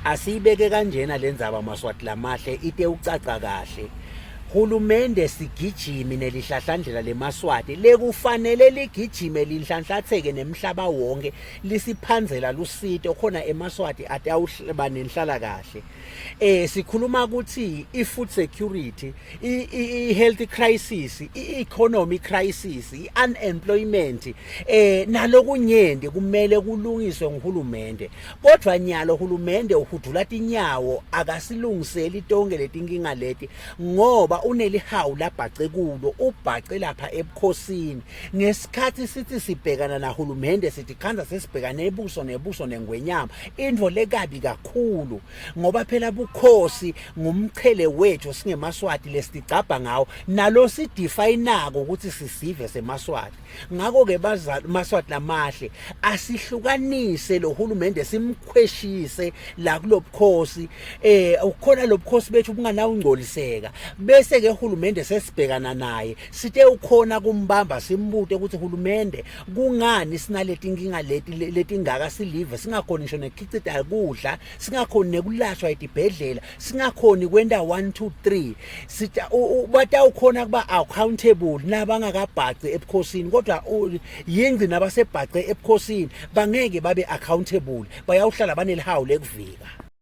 Asiyibeke kanjena lendzaba Maswati lamahle ite ucaca kahle. Hulumende sigijimi nelihlahlandlela lemaswati lekufanele ligijime linhlanhlatheke nemhlaba wonke lisiphandzela lusito khona emaswati atawuba nenhlala kahle. Eh sikhuluma ukuthi i-food security, i-health crisis, i-economy crisis, i-unemployment eh nalokunyenti kumele kulungiswe nguhulumende. Kodwa nyalo hulumende uhudula tinyawo akasilungiseli tonke letinkinga leti ngoba unelihawu labhace kulo ubhace lapha ebukhosini ngesikhathi sithi sibhekana nahulumende sithi khanza sesibhekane ebuso nebuso nengwenyama intfo lekabi kakhulu ngoba phela bukhosi ngumchele wethu singemaswati lesitigcabha ngawo nalo sidefayinako ukuthi sisive semaswati ngakho-ke bazali maswati lamahle asihlukanise lo hulumende simkhweshise la kulobukhosi eh ukhona lobukhosi bethu bunganawo ungcoliseka bese ke hulumende sesibhekana naye site ukhona kumbamba simbute ukuthi hulumende kungani sinaleti nkinga leti letingaka silive singakhoni ngisho nekhicita kudla singakhoni nekulashwa etibhedlela singakhoni kwenta 1 2 3 sita batawukhona kuba accountable nabangakabhaci ebukhosini kodwa yingci nabasebhace ebukhosini bangeke babe accountable bayawuhlala banelihawu lekuvika.